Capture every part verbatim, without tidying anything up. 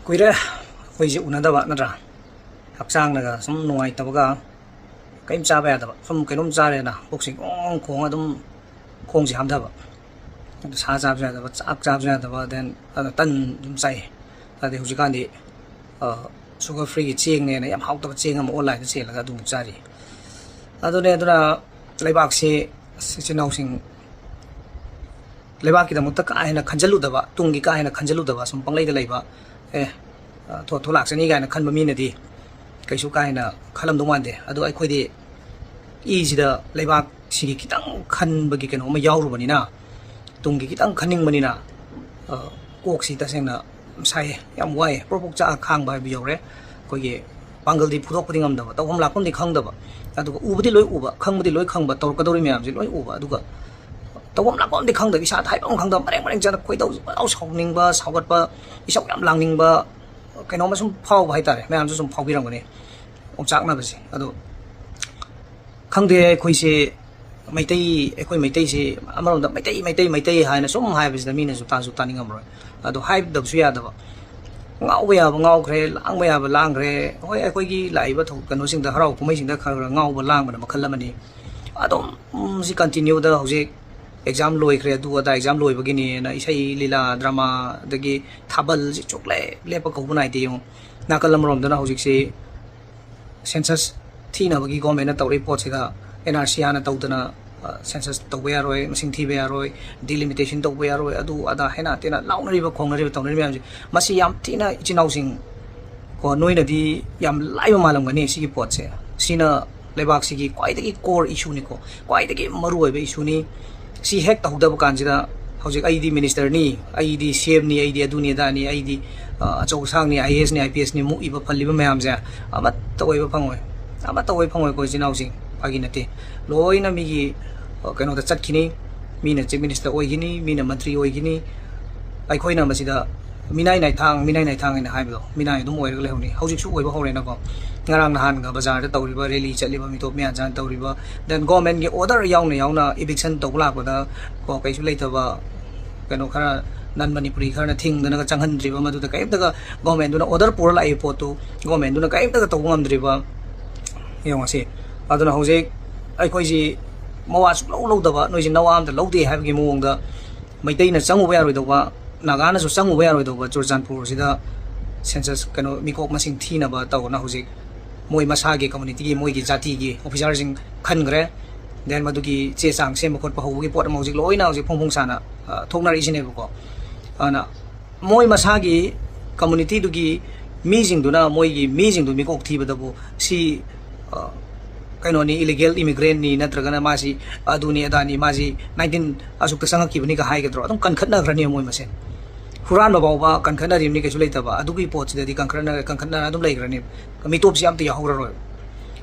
ꯀꯨꯏꯔꯦ ꯑꯩꯈꯣꯏꯁꯦ ꯎꯅꯗꯕ, ꯅꯠꯇ꯭ꯔꯥ? ꯍꯛꯆꯥꯡꯅꯒ ꯁꯨꯝ ꯅꯨꯡꯉꯥꯏꯇꯕꯒ, ꯀꯔꯤꯝ ꯆꯥꯕ ꯌꯥꯗꯕ, ꯁꯨꯝ ꯀꯩꯅꯣꯝ ꯆꯥꯔꯦꯅ ꯄꯨꯛꯁꯤ ꯈꯣꯡ ꯈꯣꯡ ꯑꯗꯨꯝ ꯈꯣꯡꯁꯤ ꯍꯥꯝꯊꯕ꯫ ꯑꯗꯨ ꯁꯥ ꯆꯥꯕꯁꯨ ꯌꯥꯗꯕ, ꯆꯥꯛ ꯆꯥꯕꯁꯨ ꯌꯥꯗꯕ, then ꯑꯗꯨ ꯇꯟ ꯑꯗꯨꯝ ꯆꯥꯏ꯫ ꯑꯗꯩ ꯍꯧꯖꯤꯛꯀꯥꯟꯗꯤ sugar freeꯒꯤ ꯆꯦꯡꯅꯦꯅ ꯌꯥꯝ ꯍꯥꯎꯇꯕ ꯆꯦꯡ ꯑꯃ online ꯆꯦꯜꯂꯒ ꯑꯗꯨꯃꯨꯛ ꯆꯥꯔꯤ꯫ ꯑꯗꯨꯅꯦ, ꯑꯗꯨꯅ ꯂꯩꯕꯥꯛꯁꯤ, ꯑꯁ, ꯏꯆꯤꯟ ꯏꯅꯥꯎꯁꯤꯡ, ꯂꯩꯕꯥꯛꯀꯤꯗꯃꯛꯇ ꯀꯥ ꯍꯦꯟꯅ ꯈꯟꯖꯜꯂꯨꯗꯕ, ꯇꯨꯡꯒꯤ ꯀꯥ ꯍꯦꯟꯅ ꯈꯟꯖꯜꯂꯨꯗꯕ, ꯁꯨꯝ ꯄꯪꯂꯩꯗ ꯂꯩꯕ, ꯑꯦ, ꯑ, ꯊꯣ-, ꯊꯣꯛꯂꯥꯛꯆꯅꯤ ꯀꯥꯏꯅ ꯈꯟꯕ ꯃꯤꯅꯗꯤ ꯀꯩꯁꯨ ꯀꯥ ꯍꯦꯟꯅ ꯈꯜꯂꯝꯗꯧ ꯃꯥꯟꯗꯦ꯫ ꯑꯗꯣ ꯑꯩꯈꯣꯏꯗꯤ ꯏꯁꯤꯗ ꯂꯩꯕꯥꯛꯁꯤꯒꯤ ꯈꯤꯇꯪ ꯈꯟꯕꯒꯤ ꯀꯩꯅꯣ ꯑꯃ ꯌꯥꯎꯔꯨꯕꯅꯤꯅ, ꯇꯨꯡꯒꯤ ꯈꯤꯇꯪ ꯈꯟꯅꯤꯡꯕꯅꯤꯅ, ꯑ, ꯀꯣꯛꯁꯤ ꯇꯁꯦꯡꯅ ꯌꯥꯝ ꯁꯥꯏꯌꯦ, ꯌꯥꯝ ꯋꯥꯏꯌꯦ꯫ ꯄ꯭ꯔꯣꯛ ꯄ꯭ꯔꯣꯛ ꯆꯥꯛꯑ ꯈꯥꯡꯕ ꯍꯥꯏꯕ ꯌꯧꯔꯦ꯫ ꯑꯩꯈꯣꯏꯒꯤ ꯄꯥꯡꯒꯜꯗꯤ ꯐꯨꯗꯣꯛꯄꯗꯤ ꯉꯝꯗꯕ, ꯇꯧꯐꯝ ꯂꯥꯛꯐꯝꯗꯤ ꯈꯪꯗꯕ, ꯑꯗꯨꯒ ꯎꯕꯗꯤ ꯂꯣꯏ ꯎꯕ, ꯈꯪꯕꯗꯤ ꯂꯣꯏ ꯈꯪꯕ, ꯇꯧꯔꯛꯀꯗꯧꯔꯤ ꯃꯌꯥꯝꯁꯤ ꯂꯣꯏ ꯎꯕ, ꯑꯗꯨꯒ ꯇꯧꯐꯝ ꯂꯥꯛꯐꯝꯗꯤ ꯈꯪꯗꯕ, ꯏꯁꯥꯗ ꯍꯥꯏꯐꯝ ꯈꯪꯗꯕ, ꯃꯔꯦꯡ ꯃꯔꯦꯡ ꯆꯠꯂ ꯈꯣꯏꯗꯧꯁꯤ ꯄꯪꯁꯥꯎ ꯁꯥꯎꯅꯤꯡꯕ, ꯁꯥꯎꯒꯠꯄ, ꯏꯁꯧ ꯌꯥꯝ ꯂꯥꯡꯅꯤꯡꯕ, ꯀꯩꯅꯣꯝꯃ ꯁꯨꯝ ꯐꯥꯎꯕ ꯍꯥꯏꯇꯥꯔꯦ꯫ ꯃꯌꯥꯝꯁꯨ ꯁꯨꯝ ꯐꯥꯎꯕꯤꯔꯝꯒꯅꯤ ꯑꯣꯝꯆꯥꯛꯅꯕꯁꯦ꯫ ꯑꯗꯣ ꯈꯪꯗꯦ, ꯑꯩꯈꯣꯏꯁꯦ ꯃꯩꯇꯩ, ꯑꯩꯈꯣꯏ ꯃꯩꯇꯩꯁꯦ ꯑꯃꯔꯣꯝꯗ ꯃꯩꯇꯩ, ꯃꯩꯇꯩ, ꯃꯩꯇꯩ ꯍꯥꯏꯅ ꯁꯨꯝ ꯍꯥꯏꯕꯁꯤꯗ ꯃꯤꯅꯁꯨ ꯇꯥꯁꯨ ꯇꯥꯅꯤꯡꯉꯝꯃꯔꯣꯏ꯫ ꯑꯗꯣ ꯍꯥꯏꯗꯕꯁꯨ ꯌꯥꯗꯕ꯫ ꯉꯥꯎꯕ ꯌꯥꯕ ꯉꯥꯎꯈ꯭ꯔꯦ, ꯂꯥꯡꯕ ꯌꯥꯕ ꯂꯥꯡꯈ꯭ꯔꯦ꯫ ꯍꯣꯏ, ꯑꯩꯈꯣꯏꯒꯤ ꯂꯥꯛꯏꯕ ꯊꯧ-, ꯀꯩꯅꯣꯁꯤꯡꯗ, ꯍꯔꯥꯎ ꯀꯨꯝꯍꯩꯁꯤꯡꯗ ꯈꯔ ꯈꯔ ꯉꯥꯎꯕ ꯂꯥꯡꯕꯅ ꯃꯈꯜ ꯑꯃꯅꯤ꯫ ꯑꯗꯨꯝ, ꯎꯝ, ꯁꯤ continueꯗ ꯍꯧꯖꯤꯛ exam ꯂꯣꯏꯈ꯭ꯔꯦ, ꯑꯗꯨ ꯑꯗꯥ exam ꯂꯣꯏꯕꯒꯤꯅꯦꯅ ꯏꯁꯩ ꯂꯤꯂꯥ, drama, ꯑꯗꯒꯤ ꯊꯥꯕꯜꯁꯤ ꯁꯨꯛꯂꯦꯞ ꯂꯦꯞꯄ ꯀꯧꯕ ꯅꯥꯏꯗꯦ꯫ ꯌꯦꯡꯉꯨ, ꯅꯥꯀꯜ ꯑꯃꯔꯣꯝꯗꯅ ꯍꯧꯖꯤꯛꯁꯤ census ꯊꯤꯅꯕꯒꯤ governmentꯅ ꯇꯧꯔꯛꯏ ꯄꯣꯠꯁꯤꯗ, NRC ꯍꯥꯟꯅ ꯇꯧꯗꯅ, ꯑ, census ꯇꯧꯕ ꯌꯥꯔꯣꯏ, ꯃꯁꯤꯡ ꯊꯤꯕ ꯌꯥꯔꯣꯏ, delimitation ꯇꯧꯕ ꯌꯥꯔꯣꯏ, ꯑꯗꯨ ꯑꯗꯥ ꯍꯦꯟꯅ ꯇꯦꯟꯅ ꯂꯥꯎꯅꯔꯤꯕ, ꯈꯣꯡꯅꯔꯤꯕ, ꯇꯧꯅꯔꯤꯕ ꯃꯌꯥꯝꯁꯦ, ꯃꯁꯤ ꯌꯥꯝ ꯊꯤꯅ ꯏꯆꯤꯟ ꯏꯅꯥꯎꯁꯤꯡ ꯀꯣ, ꯅꯣꯏꯅꯗꯤ ꯌꯥꯝ ꯂꯥꯏꯕ ꯃꯥꯜꯂꯝꯒꯅꯤ ꯁꯤꯒꯤ ꯄꯣꯠꯁꯦ꯫ ꯁꯤꯅ ꯂꯩꯕꯥꯛꯁꯤꯒꯤ ꯈ꯭ꯋꯥꯏꯗꯒꯤ core issueꯅꯤꯀꯣ, ꯈ꯭ꯋꯥꯏꯗꯒꯤ ꯃꯔꯨꯑꯣꯏꯕ issueꯅꯤ꯫ ꯁꯤ ꯍꯦꯛ ꯇꯧꯍꯧꯗꯕ ꯀꯥꯟꯁꯤꯗ ꯍꯧꯖꯤꯛ ꯑꯩꯗꯤ ministerꯅꯤ, ꯑꯩꯗꯤ CMꯅꯤ, ꯑꯩꯗꯤ ꯑꯗꯨꯅꯤ ꯑꯗꯥꯅꯤ, ꯑꯩꯗꯤ, ꯑ, ꯑꯆꯧ ꯑꯁꯥꯡꯅꯤ, IASꯅꯤ, IPSꯅꯤ, ꯃꯨꯛꯏꯕ ꯐꯜꯂꯤꯕ ꯃꯌꯥꯝꯁꯦ ꯑꯃꯠꯇ ꯑꯣꯏꯕ ꯐꯪꯉꯣꯏ, ꯑꯃꯠꯇ ꯑꯣꯏꯕ ꯐꯪꯉꯣꯏꯀꯣ, ꯏꯆꯤꯟ ꯏꯅꯥꯎꯁꯤꯡ꯫ ꯐꯥꯒꯤ ꯅꯠꯇꯦ꯫ ꯂꯣꯏꯅ ꯃꯤꯒꯤ, ꯑ, ꯀꯩꯅꯣꯗ ꯆꯠꯈꯤꯅꯤ꯫ ꯃꯤꯅ chief minister ꯑꯣꯏꯈꯤꯅꯤ, ꯃꯤꯅ ꯃꯟꯇ꯭ꯔꯤ ꯑꯣꯏꯈꯤꯅꯤ꯫ ꯑꯩꯈꯣꯏꯅ ꯃꯁꯤꯗ ꯃꯤꯅꯥꯏ ꯅꯥꯏꯊꯥꯡ, ꯃꯤꯅꯥꯏ ꯅꯥꯏꯊꯥꯡ ꯍꯥꯏꯅ ꯍꯥꯏꯕꯗꯣ, ꯃꯤꯅꯥꯏ ꯑꯗꯨꯝ ꯑꯣꯏꯔꯒ ꯂꯩꯍꯧꯅꯤ꯫ ꯍꯧꯖꯤꯛꯁꯨ ꯑꯣꯏꯕ ꯍꯧꯔꯦꯅꯀꯣ꯫ ꯉꯔꯥꯡ ꯅꯍꯥꯟꯒ ꯕꯖꯥꯔꯗ ꯇꯧꯔꯤꯕ, rally ꯆꯠꯂꯤꯕ, ꯃꯤꯇꯣꯞ ꯃꯤꯌꯥꯟꯆꯥꯟ ꯇꯧꯔꯤꯕ, then governmentꯀꯤ order ꯌꯥꯎꯅ ꯌꯥꯎꯅ eviction ꯇꯧꯕ ꯂꯥꯛꯄꯗ ꯀꯣ, ꯀꯩꯁꯨ ꯂꯩꯇꯕ, ꯀꯩꯅꯣ ꯈꯔ ꯅꯟ ꯃꯅꯤꯄꯨꯔꯤ ꯈꯔꯅ ꯊꯤꯡꯗꯅꯒ ꯆꯪꯍꯟꯗ꯭ꯔꯤꯕ, ꯃꯗꯨꯗ ꯀꯔꯤꯝꯇꯒ ꯒꯣꯔꯃꯦꯟꯗꯨꯅ ꯑꯣꯔꯗꯔ ꯄꯨꯔ ꯂꯥꯛꯏ ꯄꯣꯠꯇꯨ ꯒꯣꯔꯃꯦꯟꯗꯨꯅ ꯀꯔꯤꯝꯇꯒ ꯇꯧꯕ ꯉꯝꯗ꯭ꯔꯤꯕ ꯌꯦꯡꯉꯁꯤ꯫ ꯑꯗꯨꯅ ꯍꯧꯖꯤꯛ ꯑꯩꯈꯣꯏꯁꯤ ꯃꯋꯥ ꯁꯨꯛꯂꯧ ꯂꯧꯗꯕ, ꯅꯣꯏꯁꯤ ꯅꯋꯥ ꯑꯝꯇ ꯂꯧꯗꯦ ꯍꯥꯏꯕꯒꯤ ꯃꯑꯣꯡꯗ ꯃꯩꯇꯩꯅ ꯆꯪꯉꯨꯕ ꯌꯥꯔꯣꯏꯗꯧꯕ, ꯅꯥꯒꯥꯅꯁꯨ ꯆꯪꯉꯨꯕ ꯌꯥꯔꯣꯏꯗꯧꯕ ꯆꯨꯔꯆꯥꯟꯄꯨꯔꯁꯤꯗ ꯁꯦꯟꯁꯁ, ꯀꯩꯅꯣ, ꯃꯤꯀꯣꯛ ꯃꯁꯤꯡ ꯊꯤꯅꯕ ꯇꯧꯗꯅ ꯍꯧꯖꯤꯛ ꯃꯣꯏ ꯃꯁꯥꯒꯤ ꯀꯝꯃꯨꯅꯤꯇꯤꯒꯤ, ꯃꯣꯏꯒꯤ ꯖꯥꯇꯤꯒꯤ ꯑꯣꯐꯤꯁꯥꯔꯁꯤꯡ ꯈꯟꯈ꯭ꯔꯦ꯫ ꯗꯦꯟ ꯃꯗꯨꯒꯤ ꯆꯦ ꯆꯥꯡ ꯁꯦꯝꯕ ꯈꯣꯠꯄ ꯍꯧꯕꯒꯤ ꯄꯣꯠ ꯑꯃ ꯍꯧꯖꯤꯛ ꯂꯣꯏꯅ ꯍꯧꯖꯤꯛ ꯐꯣꯡ ꯐꯣꯡ ꯁꯥꯅ, ꯑ, ꯊꯣꯛꯅꯔꯛꯏꯁꯤꯅꯦꯕꯀꯣ꯫ ꯑꯗꯨꯅ ꯃꯣꯏ ꯃꯁꯥꯒꯤ ꯀꯝꯃꯨꯅꯤꯇꯤꯗꯨꯒꯤ ꯃꯤꯁꯤꯡꯗꯨꯅ ꯃꯣꯏꯒꯤ ꯃꯤꯁꯤꯡꯗꯨ ꯃꯤꯀꯣꯛ ꯊꯤꯕꯗꯕꯨ ꯁꯤ, ꯑ, ꯀꯩꯅꯣꯅꯤ, ꯏꯂꯤꯒꯦꯜ ꯏꯃꯤꯒ꯭ꯔꯦꯟꯅꯤ, ꯅꯠꯇ꯭ꯔꯒꯅ ꯃꯥꯁꯤ ꯑꯗꯨꯅꯤ ꯑꯗꯥꯅꯤ, ꯃꯥꯁꯤ ꯅꯥꯏꯟꯇꯤꯟ ꯑꯁꯨꯛꯇ ꯆꯪꯉꯛꯈꯤꯕꯅꯤ ꯀ ꯍꯥꯏꯒꯗ꯭ꯔꯣ? ꯑꯗꯨꯝ ꯀꯟꯈꯠꯅꯈ꯭ꯔꯅꯤ ꯃꯣꯏ ꯃꯁꯦꯟ꯫ ꯍꯨꯔꯥꯟꯕ ꯐꯥꯎꯕ ꯀꯟꯈꯠꯅꯔꯤꯕꯅꯤ, ꯀꯩꯁꯨ ꯂꯩꯇꯕ꯫ ꯑꯗꯨꯒꯤ ꯄꯣꯠꯁꯤꯗꯗꯤ ꯀꯟꯈꯠꯅ-, ꯀꯟꯈꯠꯅ ꯑꯗꯨꯝ ꯂꯩꯈ꯭ꯔꯅꯤ꯫ ꯃꯤꯇꯣꯞꯁꯤ ꯑꯝꯇ ꯌꯥꯎꯍꯧꯔꯔꯣꯏ꯫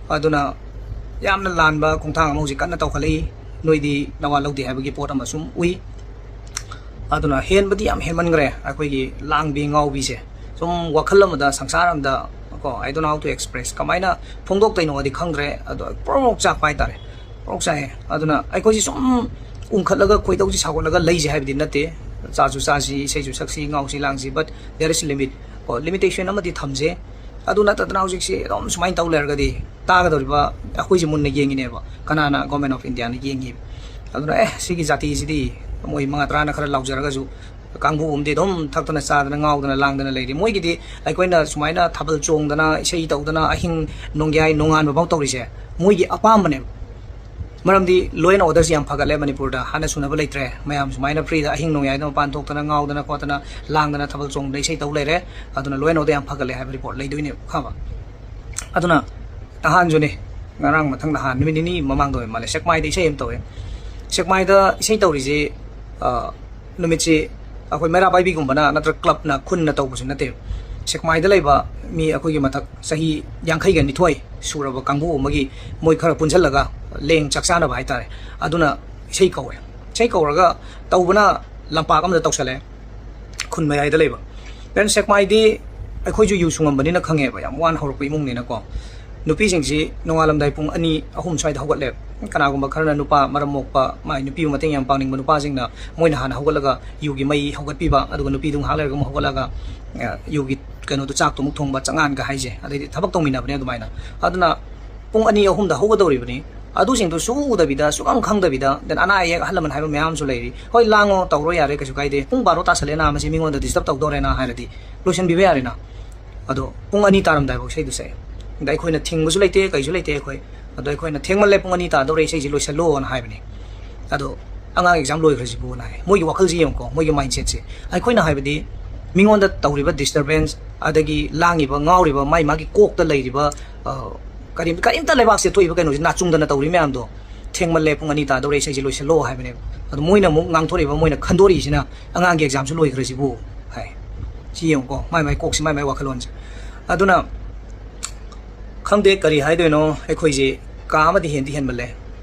ꯑꯗꯨꯅ ꯌꯥꯝꯅ ꯂꯥꯟꯕ ꯈꯣꯡꯊꯥꯡ ꯑꯃ ꯍꯧꯖꯤꯛ ꯀꯟꯅ ꯇꯧꯈꯠꯂꯛꯏ꯫ ꯅꯣꯏꯗꯤ ꯅꯋꯥ ꯂꯧꯗꯦ ꯍꯥꯏꯕꯒꯤ ꯄꯣꯠ ꯑꯃ ꯁꯨꯝ ꯎꯏ꯫ ꯑꯗꯨꯅ ꯍꯦꯟꯕꯗꯤ ꯌꯥꯝ ꯍꯦꯟꯃꯟꯈ꯭ꯔꯦ ꯑꯩꯈꯣꯏꯒꯤ ꯂꯥꯡꯕꯤ ꯉꯥꯎꯕꯤꯁꯦ꯫ ꯁꯨꯝ ꯋꯥꯈꯜ ꯑꯃꯗ, ꯁꯪꯁꯥꯔ ꯑꯃꯗ ꯀꯣ, I don't know how to express, ꯀꯃꯥꯏꯅ ꯐꯣꯡꯗꯣꯛꯇꯣꯏꯅꯣꯗꯤ ꯈꯪꯗ꯭ꯔꯦ꯫ ꯑꯗꯣ ꯄ꯭ꯔꯣꯛ ꯄ꯭ꯔꯣꯛ ꯆꯥꯛꯄ ꯍꯥꯏꯇꯥꯔꯦ, ꯄ꯭ꯔꯣꯛ ꯆꯥꯛꯑꯦ꯫ ꯑꯗꯨꯅ ꯑꯩꯈꯣꯏꯁꯤ ꯁꯨꯝ ꯎꯪꯈꯠꯂꯒ ꯈꯣꯏꯗꯧꯁꯤ ꯁꯥꯎꯒꯠꯂꯒ ꯂꯩꯁꯦ ꯍꯥꯏꯕꯗꯤ ꯅꯠꯇꯦ꯫ ꯆꯥꯁꯨ ꯆꯥꯁꯤ, ꯏꯁꯩꯁꯨ ꯁꯛꯁꯤ, ꯉꯥꯎꯁꯤ ꯂꯥꯡꯁꯤ, but there is limit ꯀꯣ, ꯂꯤꯃꯤꯇꯦꯁꯟ ꯑꯃꯗꯤ ꯊꯝꯁꯦ꯫ ꯑꯗꯨ ꯅꯠꯇꯗꯅ ꯍꯧꯖꯤꯛꯁꯤ ꯑꯗꯨꯝ ꯁꯨꯃꯥꯏꯅ ꯇꯧ ꯂꯩꯔꯒꯗꯤ ꯇꯥꯒꯗꯧꯔꯤꯕ ꯑꯩꯈꯣꯏꯁꯤ ꯃꯨꯟꯅ ꯌꯦꯡꯉꯤꯅꯦꯕ, ꯀꯅꯥꯅ, Government of Indiaꯅ ꯌꯦꯡꯉꯤ꯫ ꯑꯗꯨꯅ ꯑꯦ, ꯁꯤꯒꯤ ꯖꯥꯇꯤꯁꯤꯗꯤ ꯃꯣꯏ ꯃꯉꯥ ꯇꯔꯥꯅ ꯈꯔ ꯂꯥꯎꯖꯔꯒꯁꯨ ꯀꯥꯡꯕꯨ ꯑꯃꯗꯤ ꯑꯗꯨꯝ ꯊꯛꯇꯅ ꯆꯥꯗꯅ ꯉꯥꯎꯗꯅ ꯂꯥꯡꯗꯅ ꯂꯩꯔꯤ꯫ ꯃꯣꯏꯒꯤꯗꯤ ꯑꯩꯈꯣꯏꯅ ꯁꯨꯃꯥꯏꯅ ꯊꯥꯕꯜ ꯆꯣꯡꯗꯅ ꯏꯁꯩ ꯇꯧꯗꯅ ꯑꯍꯤꯡ ꯅꯣꯡꯌꯥꯏ ꯅꯣꯡꯉꯥꯟꯕ ꯐꯥꯎ ꯇꯧꯔꯤꯁꯦ ꯃꯣꯏꯒꯤ ꯑꯄꯥꯝꯕꯅꯦꯕ꯫ ꯃꯔꯝꯗꯤ law and orderꯁꯤ ꯌꯥꯝ ꯐꯒꯠꯂꯦ ꯃꯅꯤꯄꯨꯔꯗ, ꯍꯥꯟꯅ ꯁꯨꯅꯕ ꯂꯩꯇ꯭ꯔꯦ꯫ ꯃꯌꯥꯝ ꯁꯨꯃꯥꯏꯅ freeꯗ ꯑꯍꯤꯡ ꯅꯣꯡꯌꯥꯏꯗ ꯃꯄꯥꯟ ꯊꯣꯛꯇꯅ ꯉꯥꯎꯗꯅ ꯈꯣꯠꯇꯅ ꯂꯥꯡꯗꯅ ꯊꯥꯕꯜ ꯆꯣꯡꯗꯅ ꯏꯁꯩ ꯇꯧ ꯂꯩꯔꯦ꯫ ꯑꯗꯨꯅ law and order ꯌꯥꯝ ꯐꯒꯠꯂꯦ ꯍꯥꯏꯕ report ꯂꯩꯗꯣꯏꯅꯦꯕ, ꯈꯪꯉꯕ? ꯑꯗꯨꯅ ꯅꯍꯥꯟꯁꯨꯅꯦ, ꯉꯔꯥꯡ ꯃꯊꯪ ꯅꯍꯥꯟ ꯅꯨꯃꯤꯠ ꯅꯤꯅꯤ ꯃꯃꯥꯡꯗ ꯑꯣꯏ ꯃꯥꯜꯂꯦ, ꯁꯦꯛꯃꯥꯏꯗ ꯏꯁꯩ ꯑꯃ ꯇꯧꯋꯦ꯫ ꯁꯦꯛꯃꯥꯏꯗ ꯏꯁꯩ ꯇꯧꯔꯤꯁꯤ, ꯑ, ꯅꯨꯃꯤꯠꯁꯤ ꯑꯩꯈꯣꯏ ꯃꯩꯔꯥ ꯄꯥꯏꯕꯤꯒꯨꯝꯕꯅ ꯅꯠꯇ꯭ꯔꯒ clubꯅ, ꯈꯨꯟꯅ ꯇꯧꯕꯁꯨ ꯅꯠꯇꯦ꯫ ꯁꯦꯛꯃꯥꯏꯗ ꯂꯩꯕ ꯃꯤ ꯑꯩꯈꯣꯏꯒꯤ ꯃꯊꯛ ꯆꯍꯤ ꯌꯥꯡꯈꯩꯒ ꯅꯤꯊꯣꯏ ꯁꯨꯔꯕ ꯀꯥꯡꯕꯨ ꯑꯃꯒꯤ ꯃꯣꯏ ꯈꯔ ꯄꯨꯟꯁꯤꯜꯂꯒ ꯂꯦꯡ ꯆꯥꯛ ꯆꯥꯅꯕ ꯍꯥꯏꯇꯥꯔꯦ꯫ ꯑꯗꯨꯅ ꯏꯁꯩ ꯀꯧꯋꯦ꯫ ꯏꯁꯩ ꯀꯧꯔꯒ ꯇꯧꯕꯅ ꯂꯝꯄꯥꯛ ꯑꯃꯗ ꯇꯧꯁꯜꯂꯦ, ꯈꯨꯟ ꯃꯌꯥꯏꯗ ꯂꯩꯕ꯫ Then ꯁꯦꯛꯃꯥꯏꯗꯤ ꯑꯩꯈꯣꯏꯁꯨ ꯌꯨ ꯁꯨꯡꯉꯝꯕꯅꯤꯅ ꯈꯪꯉꯦꯕ, ꯌꯥꯝ ꯋꯥꯅ ꯍꯧꯔꯛꯄ ꯏꯃꯨꯡꯅꯤꯅꯀꯣ꯫ ꯅꯨꯄꯤꯁꯤꯡꯁꯤ ꯅꯣꯡꯉꯥꯜꯂꯝꯗꯥꯏ ꯄꯨꯡ ꯑꯅꯤ, ꯑꯍꯨꯝ ꯁ꯭ꯋꯥꯏꯗ ꯍꯧꯒꯠꯂꯦ꯫ ꯀꯅꯥꯒꯨꯝꯕ ꯈꯔꯅ ꯅꯨꯄꯥ ꯃꯔꯝ ꯃꯣꯛꯄ, ꯃꯥꯏ ꯅꯨꯄꯤꯕꯨ ꯃꯇꯦꯡ ꯌꯥꯝ ꯄꯥꯡꯅꯤꯡꯕ ꯅꯨꯄꯥꯁꯤꯡꯅ ꯃꯣꯏꯅ ꯍꯥꯟꯅ ꯍꯧꯒꯠꯂꯒ ꯌꯨꯒꯤ ꯃꯩ ꯍꯧꯒꯠꯄꯤꯕ, ꯑꯗꯨꯒ ꯅꯨꯄꯤꯗꯨ ꯉꯥꯏꯍꯥꯛ ꯂꯩꯔꯒ ꯑꯃꯨꯛ ꯍꯧꯒꯠꯂꯒ, ꯑ, ꯌꯨꯒꯤ ꯀꯩꯅꯣꯗꯣ, ꯆꯥꯛꯇꯣ ꯑꯃꯨꯛ ꯊꯣꯡꯕ, ꯆꯉꯥꯟꯒ ꯍꯥꯏꯁꯦ, ꯑꯗꯩꯗꯤ ꯊꯕꯛ ꯇꯧꯃꯤꯟꯅꯕꯅꯦ ꯑꯗꯨꯃꯥꯏꯅ꯫ ꯑꯗꯨꯅ ꯄꯨꯡ ꯑꯅꯤ ꯑꯍꯨꯝꯗ ꯍꯧꯒꯗꯧꯔꯤꯕꯅꯤ꯫ ꯑꯗꯨꯁꯤꯡꯗꯨ ꯁꯨꯗꯕꯤꯗ, ꯁꯨꯈꯪ ꯈꯪꯗꯕꯤꯗ, then ꯑꯅꯥ ꯑꯌꯦꯛ, ꯑꯍꯜ ꯂꯃꯟ ꯍꯥꯏꯕ ꯃꯌꯥꯝ ꯑꯃꯁꯨ ꯂꯩꯔꯤ꯫ ꯍꯣꯏ, ꯂꯥꯡꯉꯣ, ꯇꯧꯔꯣ, ꯌꯥꯔꯦ, ꯀꯩꯁꯨ ꯀꯥꯏꯗꯦ, ꯄꯨꯡ ꯕꯥꯔꯣ ꯇꯥꯁꯜꯂꯦꯅ, ꯃꯁꯤ ꯃꯤꯉꯣꯟꯗ disturb ꯇꯧꯗꯧꯔꯦꯅ ꯍꯥꯏꯔꯗꯤ ꯂꯣꯏꯁꯤꯟꯕꯤꯕ ꯌꯥꯔꯦꯅ꯫ ꯑꯗꯣ ꯄꯨꯡ ꯑꯅꯤ ꯇꯥꯔꯝꯗꯥꯏꯐꯥꯎ ꯏꯁꯩꯗꯨ ꯁꯛꯑꯦ꯫ ꯑꯗ ꯑꯩꯈꯣꯏꯅ ꯊꯤꯡꯕꯁꯨ ꯂꯩꯇꯦ, ꯀꯩꯁꯨ ꯂꯩꯇꯦ ꯑꯩꯈꯣꯏ꯫ ꯑꯗꯣ ꯑꯩꯈꯣꯏꯅ "ꯊꯦꯡꯃꯜꯂꯦ, ꯄꯨꯡ ꯑꯅꯤ ꯇꯥꯗꯧꯔꯦ, ꯏꯁꯩꯁꯤ ꯂꯣꯏꯁꯤꯜꯂꯣꯅ" ꯍꯥꯏꯕꯅꯤ꯫ ꯑꯗꯣ "ꯑꯉꯥꯡ exam ꯂꯣꯏꯈ꯭ꯔꯁꯤꯕꯨꯅ" ꯍꯥꯏ꯫ ꯃꯣꯏꯒꯤ ꯋꯥꯈꯜꯁꯤ ꯌꯦꯡꯉꯨꯀꯣ, ꯃꯣꯏꯒꯤ mindsetꯁꯦ꯫ ꯑꯩꯈꯣꯏꯅ ꯍꯥꯏꯕꯗꯤ ꯃꯤꯉꯣꯟꯗ ꯇꯧꯔꯤꯕ disturbance, ꯑꯗꯒꯤ ꯂꯥꯡꯉꯤꯕ, ꯉꯥꯎꯔꯤꯕ, ꯃꯥꯏ ꯃꯥꯒꯤ ꯀꯣꯛꯇ ꯂꯩꯔꯤꯕ, ꯑ, ꯀꯔꯤꯝ-, ꯀꯔꯤꯝꯇ ꯂꯩꯕꯥꯛꯁꯦ ꯊꯣꯛꯏꯕ ꯀꯩꯅꯣꯁꯦ ꯅꯥꯆꯨꯡꯗꯅ ꯇꯧꯔꯤ ꯃꯌꯥꯝꯗꯣ, "ꯊꯦꯡꯃꯜꯂꯦ, ꯄꯨꯡ ꯑꯅꯤ ꯇꯥꯗꯧꯔꯦ, ꯏꯁꯩꯁꯤ ꯂꯣꯏꯁꯤꯜꯂꯣ" ꯍꯥꯏꯕꯅꯦꯕ꯫ ꯑꯗꯣ ꯃꯣꯏꯅ ꯑꯃꯨꯛ ꯉꯥꯡꯊꯣꯔꯛꯏꯕ, ꯃꯣꯏꯅ ꯈꯟꯗꯣꯔꯛꯏꯁꯤꯅ, "ꯑꯉꯥꯡꯒꯤ examꯁꯨ ꯂꯣꯏꯈ꯭ꯔꯁꯤꯕꯨ" ꯍꯥꯏ꯫ ꯁꯤ ꯌꯦꯡꯉꯨꯀꯣ, ꯃꯥꯏ ꯃꯥꯏ ꯀꯣꯛꯁꯤ, ꯃꯥꯏ ꯃꯥꯏ ꯋꯥꯈꯜꯂꯣꯟꯁꯦ꯫ ꯑꯗꯨꯅ ꯈꯪꯗꯦ ꯀꯔꯤ ꯍꯥꯏꯗꯣꯏꯅꯣ, ꯑꯩꯈꯣꯏꯁꯦ ꯀꯥ ꯑꯃꯗꯤ ꯍꯦꯟꯗꯤ ꯍꯦꯟꯃꯜꯂꯦ꯫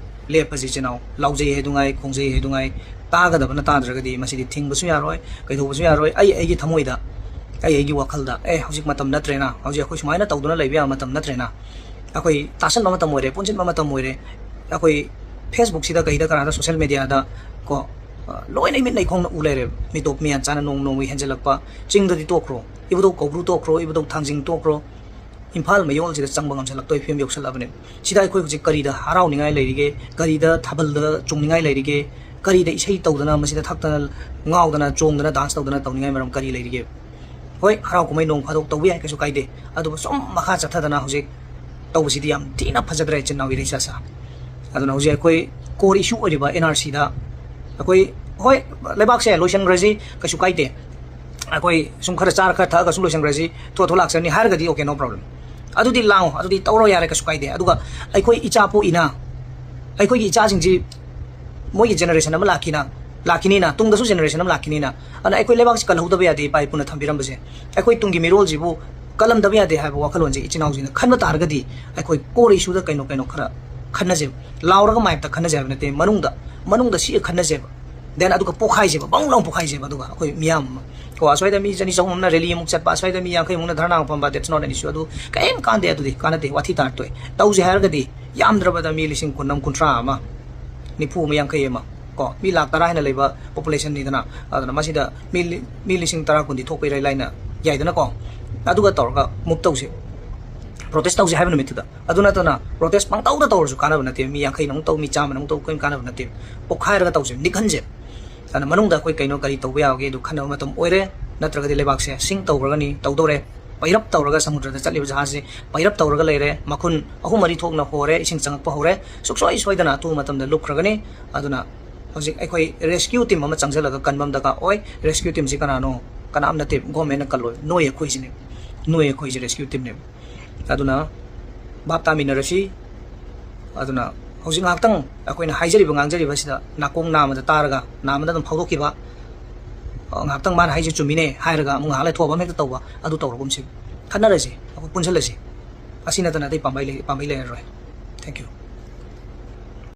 ꯂꯦꯞꯄꯁꯤ ꯏꯆꯤꯟ ꯏꯅꯥꯎ, ꯂꯥꯎꯖꯩ ꯍꯥꯏꯗꯨꯉꯥꯏ, ꯈꯣꯡꯖꯩ ꯍꯥꯏꯗꯨꯉꯥꯏ, ꯇꯥꯒꯗꯕꯅ ꯇꯥꯗ꯭ꯔꯒꯗꯤ ꯃꯁꯤꯗꯤ ꯊꯤꯡꯕꯁꯨ ꯌꯥꯔꯣꯏ, ꯀꯩꯗꯧꯕꯁꯨ ꯌꯥꯔꯣꯏ꯫ ꯑꯩ ꯑꯩꯒꯤ ꯊꯃꯣꯏꯗ, ꯑꯩ ꯑꯩꯒꯤ ꯋꯥꯈꯜꯗ, "ꯑꯦ, ꯍꯧꯖꯤꯛ ꯃꯇꯝ ꯅꯠꯇ꯭ꯔꯦꯅ, ꯍꯧꯖꯤꯛ ꯑꯩꯈꯣꯏ ꯁꯨꯃꯥꯏꯅ ꯇꯧꯗꯨꯅ ꯂꯩꯕ ꯌꯥꯕ ꯃꯇꯝ ꯅꯠꯇ꯭ꯔꯦꯅ"꯫ ꯑꯩꯈꯣꯏ ꯇꯥꯁꯟꯕ ꯃꯇꯝ ꯑꯣꯏꯔꯦ, ꯄꯨꯟꯁꯤꯟꯕ ꯃꯇꯝ ꯑꯣꯏꯔꯦ꯫ ꯑꯩꯈꯣꯏ Facebookꯁꯤꯗ ꯀꯩꯗ ꯀꯅꯥꯗ social mediaꯗ ꯀꯣ, ꯑ, ꯂꯣꯏꯅ ꯏꯃꯤꯠ ꯅꯩꯈꯣꯡꯅ ꯎ ꯂꯩꯔꯦꯕ꯫ ꯃꯤꯇꯣꯞ ꯃꯤꯌꯥꯟꯆꯥꯅ ꯅꯣꯡ ꯅꯣꯡꯃꯒꯤ ꯍꯦꯟꯖꯜꯂꯛꯄ꯫ ꯆꯤꯡꯗꯗꯤ ꯇꯣꯛꯈ꯭ꯔꯣ, ꯏꯕꯨꯙꯧ ꯀꯧꯕ꯭ꯔꯨ ꯇꯣꯛꯈ꯭ꯔꯣ, ꯏꯕꯨꯙꯧ ꯊꯥꯡꯖꯤꯡ ꯇꯣꯛꯈ꯭ꯔꯣ, ꯏꯝꯐꯥꯜ ꯃꯌꯣꯜꯁꯤꯗ ꯆꯪꯕ ꯉꯝꯁꯜꯂꯛꯇꯕꯒꯤ ꯐꯤꯕꯝ ꯌꯧꯁꯜꯂꯛꯑꯕꯅꯦ꯫ ꯁꯤꯗ ꯑꯩꯈꯣꯏ ꯍꯧꯖꯤꯛ ꯀꯔꯤꯗ ꯍꯔꯥꯎꯅꯤꯡꯉꯥꯏ ꯂꯩꯔꯤꯒꯦ? ꯀꯔꯤꯗ ꯊꯥꯕꯜꯗ ꯆꯣꯡꯅꯤꯡꯉꯥꯏ ꯂꯩꯔꯤꯒꯦ? ꯀꯔꯤꯗ ꯏꯁꯩ ꯇꯧꯗꯅ, ꯃꯁꯤꯗ ꯊꯛꯇꯅ, ꯉꯥꯎꯗꯅ, ꯆꯣꯡꯗꯅ, dance ꯇꯧꯗꯅ ꯇꯧꯅꯤꯡꯉꯥꯏ ꯃꯔꯝ ꯀꯔꯤ ꯂꯩꯔꯤꯒꯦ? ꯍꯣꯏ, ꯍꯔꯥꯎ ꯀꯨꯝꯍꯩ ꯅꯣꯡ ꯐꯥꯗꯣꯛ ꯇꯧꯕ ꯌꯥꯏ, ꯀꯩꯁꯨ ꯀꯥꯏꯗꯦ꯫ ꯑꯗꯨꯕꯨ ꯁꯨꯝ ꯃꯈꯥ ꯆꯠꯊꯗꯅ ꯍꯧꯖꯤꯛ ꯇꯧꯕꯁꯤꯗꯤ ꯌꯥꯝ ꯊꯤꯅ ꯐꯖꯗ꯭ꯔꯦ, ꯏꯆꯤꯟ ꯏꯅꯥꯎ ꯏꯔꯩꯆꯥ ꯁꯥ꯫ ꯑꯗꯨꯅ ꯍꯧꯖꯤꯛ ꯑꯩꯈꯣꯏ core issue ꯑꯣꯏꯔꯤꯕ NRCꯗ ꯑꯩꯈꯣꯏ, ꯍꯣꯏ, ꯂꯩꯕꯥꯛꯁꯦ ꯂꯣꯏꯁꯟꯈ꯭ꯔꯁꯤ, ꯀꯩꯁꯨ ꯀꯥꯏꯗꯦ, ꯑꯩꯈꯣꯏ ꯁꯨꯝ ꯈꯔ ꯆꯥꯔ ꯈꯔ ꯊꯛꯑꯒ ꯁꯨꯝ ꯂꯣꯏꯁꯟꯈ꯭ꯔꯁꯤ, ꯊꯣꯛꯑ ꯊꯣꯛꯂꯥꯛꯆꯔꯅꯤ ꯍꯥꯏꯔꯒꯗꯤ okay, no problem꯫ ꯑꯗꯨꯗꯤ ꯂꯥꯡꯉꯣ, ꯑꯗꯨꯗꯤ ꯇꯧꯔꯣ, ꯌꯥꯔꯦ, ꯀꯩꯁꯨ ꯀꯥꯏꯗꯦ꯫ ꯑꯗꯨꯒ ꯑꯩꯈꯣꯏ ꯏꯆꯥ ꯄꯣꯛꯏꯅ, ꯑꯩꯈꯣꯏꯒꯤ ꯏꯆꯥꯁꯤꯡꯁꯤ, ꯃꯣꯏꯒꯤ generation ꯑꯃ ꯂꯥꯛꯈꯤꯅ, ꯂꯥꯛꯈꯤꯅꯤꯅ, ꯇꯨꯡꯗꯁꯨ generation ꯑꯃ ꯂꯥꯛꯈꯤꯅꯤꯅ꯫ ꯑꯗꯨꯅ ꯑꯩꯈꯣꯏ ꯂꯩꯕꯥꯛꯁꯤ ꯀꯜꯍꯧꯗꯕ ꯌꯥꯗꯦ, ꯏꯄꯥ ꯏꯄꯨꯅ ꯊꯝꯕꯤꯔꯝꯕꯁꯦ꯫ ꯑꯩꯈꯣꯏ ꯇꯨꯡꯒꯤ ꯃꯤꯔꯣꯜꯁꯤꯕꯨ ꯀꯜꯂꯝꯗꯕ ꯌꯥꯗꯦ ꯍꯥꯏꯕ ꯋꯥꯈꯜꯂꯣꯟꯁꯦ ꯏꯆꯤꯟ ꯏꯅꯥꯎꯁꯤꯡꯅ ꯈꯟꯕ ꯇꯥꯔꯒꯗꯤ, ꯑꯩꯈꯣꯏ core issueꯗ ꯀꯩꯅꯣ ꯀꯩꯅꯣ ꯈꯔ ꯈꯟꯅꯁꯦꯕ꯫ ꯂꯥꯎꯔꯒ ꯃꯥꯏꯞꯇ ꯈꯟꯅꯁꯦ ꯍꯥꯏꯕ ꯅꯠꯇꯦ, ꯃꯅꯨꯡꯗ, ꯃꯅꯨꯡꯗ ꯁꯤꯒ ꯈꯟꯅꯁꯦꯕ꯫ Then ꯑꯗꯨꯒ ꯄꯣꯛꯈꯥꯏꯁꯦꯕ, ꯕꯪ ꯂꯥꯎ ꯄꯣꯛꯈꯥꯏꯁꯦꯕ꯫ ꯑꯗꯨꯒ ꯑꯩꯈꯣꯏ ꯃꯤꯌꯥꯝ ꯑꯃ, ꯀꯣ, ꯑꯁ꯭ꯋꯥꯏꯗ ꯃꯤ ꯆꯅꯤ ꯆꯍꯨꯝ ꯑꯃꯅ rally ꯑꯃꯨꯛ ꯆꯠꯄ, ꯑꯁ꯭ꯋꯥꯏꯗ ꯃꯤ ꯌꯥꯡꯈꯩ ꯃꯨꯛꯅ ꯙꯔꯅꯥ ꯑꯃꯨꯛ ꯐꯝꯕ, that's not an issue. ꯑꯗꯨ ꯀꯔꯤꯝ ꯀꯥꯟꯗꯦ, ꯑꯗꯨꯗꯤ ꯀꯥꯟꯅꯗꯦ, ꯋꯥꯊꯤ ꯇꯥꯔ ꯇꯣꯛꯑꯦ꯫ ꯇꯧꯁꯦ ꯍꯥꯏꯔꯒꯗꯤ ꯌꯥꯝꯗ꯭ꯔꯕꯗ ꯃꯤ ꯂꯤꯁꯤꯡ ꯀꯨꯟ ꯑꯃ, ꯀꯨꯟꯊ꯭ꯔꯥ ꯑꯃ, ꯅꯤꯐꯨ ꯑꯃ, ꯌꯥꯡꯈꯩ ꯑꯃ, ꯀꯣ, ꯃꯤ ꯂꯥꯛ ꯇꯔꯥ ꯍꯦꯟꯅ ꯂꯩꯕ populationꯅꯤꯗꯅ꯫ ꯑꯗꯨꯅ ꯃꯁꯤꯗ ꯃꯤ ꯂꯤ-, ꯃꯤ ꯂꯤꯁꯤꯡ ꯇꯔꯥ ꯀꯨꯟꯗꯤ ꯊꯣꯛꯄ ꯏꯔꯥꯏ ꯂꯥꯏꯅ ꯌꯥꯏꯗꯅꯀꯣ꯫ ꯑꯗꯨꯒ ꯇꯧꯔꯒ move ꯇꯧꯁꯦ, protest ꯇꯧꯁꯦ ꯍꯥꯏꯕ ꯅꯨꯃꯤꯠꯇꯨꯗ꯫ ꯑꯗꯨ ꯅꯠꯇꯅ protest ꯄꯪꯇꯧꯗ ꯇꯧꯔꯁꯨ ꯀꯥꯟꯅꯕ ꯅꯠꯇꯦ, ꯃꯤ ꯌꯥꯡꯈꯩꯅ ꯑꯃꯨꯛ ꯇꯧ, ꯃꯤ ꯆꯥꯝꯃꯅ ꯑꯃꯨꯛ ꯇꯧ, ꯀꯔꯤꯝ ꯀꯥꯟꯅꯕ ꯅꯠꯇꯦ꯫ ꯄꯣꯛꯈꯥꯏꯔꯒ ꯇꯧꯁꯦ, ꯅꯤꯛꯍꯟꯁꯦ꯫ ꯑꯗꯨꯅ ꯃꯅꯨꯡꯗ ꯑꯩꯈꯣꯏ ꯀꯩꯅꯣ ꯀꯔꯤ ꯇꯧꯕ ꯌꯥꯕꯒꯦ ꯑꯗꯨ ꯈꯟꯅꯕ ꯃꯇꯝ ꯑꯣꯏꯔꯦ꯫ ꯅꯠꯇ꯭ꯔꯒꯗꯤ ꯂꯩꯕꯥꯛꯁꯦ sink ꯇꯧꯈ꯭ꯔꯒꯅꯤ, ꯇꯧꯗꯧꯔꯦ꯫ ꯄꯩꯔꯞ ꯇꯧꯔꯒ ꯁꯃꯨꯗ꯭ꯔꯗ ꯆꯠꯂꯤꯕ ꯖꯍꯥꯖꯁꯦ ꯄꯩꯔꯞ ꯇꯧꯔꯒ ꯂꯩꯔꯦ, ꯃꯈꯨꯟ ꯑꯍꯨꯝ ꯃꯔꯤ ꯊꯣꯛꯅ ꯍꯣꯔꯦ, ꯏꯁꯤꯡ ꯆꯪꯉꯛꯄ ꯍꯧꯔꯦ꯫ ꯁꯨꯡꯁꯣꯏ ꯁꯣꯏꯗꯅ ꯑꯊꯨꯕ ꯃꯇꯝꯗ ꯂꯨꯞꯈ꯭ꯔꯒꯅꯤ꯫ ꯑꯗꯨꯅ ꯍꯧꯖꯤꯛ ꯑꯩꯈꯣꯏ rescue team ꯑꯃ ꯆꯪꯁꯤꯜꯂꯒ ꯀꯟꯕ ꯑꯃ ꯗꯔꯀꯥꯔ ꯑꯣꯏ꯫ Rescue teamꯁꯤ ꯀꯅꯥꯅꯣ? ꯀꯅꯥꯝ ꯅꯠꯇꯦ, governmentꯅ ꯀꯜꯂꯣꯏ, ꯅꯣꯏ ꯑꯩꯈꯣꯏꯁꯤꯅꯦ, ꯅꯣꯏ ꯑꯩꯈꯣꯏꯁꯦ rescue teamꯅꯦꯕ꯫ ꯑꯗꯨꯅ ꯚꯥꯞ ꯇꯥꯃꯤꯟꯅꯔꯁꯤ꯫ ꯑꯗꯨꯅ ꯍꯧꯖꯤꯛ ꯉꯥꯏꯍꯥꯛꯇꯪ ꯑꯩꯈꯣꯏꯅ ꯍꯥꯏꯖꯔꯤꯕ ꯉꯥꯡꯖꯔꯤꯕꯁꯤꯗ ꯅꯥꯀꯣꯡ ꯅꯥꯝꯃꯗ ꯇꯥꯔꯒ ꯅꯥꯝꯃꯗ ꯑꯗꯨꯝ ꯐꯥꯎꯗꯣꯛꯈꯤꯕ, ꯑ, ꯉꯥꯏꯍꯥꯛꯇꯪ ꯃꯥꯅ ꯍꯥꯏꯁꯦ ꯆꯨꯝꯃꯤꯅꯦ ꯍꯥꯏꯔꯒ ꯑꯃꯨꯛ ꯉꯥꯏꯍꯥꯛ ꯂꯩꯊꯣꯛꯑꯕ ꯑꯃ ꯍꯦꯛꯇ ꯇꯧꯕ, ꯑꯗꯨ ꯇꯧꯔꯒꯨꯝꯁꯤ꯫ ꯈꯟꯅꯔꯁꯤ, ꯑꯩꯈꯣꯏ ꯄꯨꯟꯁꯤꯜꯂꯁꯤ꯫ ꯑꯁꯤ ꯅꯠꯇꯅ ꯑꯇꯩ ꯄꯥꯝꯕꯩ ꯂꯩ-, ꯄꯥꯝꯕꯩ ꯂꯩꯔꯔꯣꯏ꯫ Thank you꯫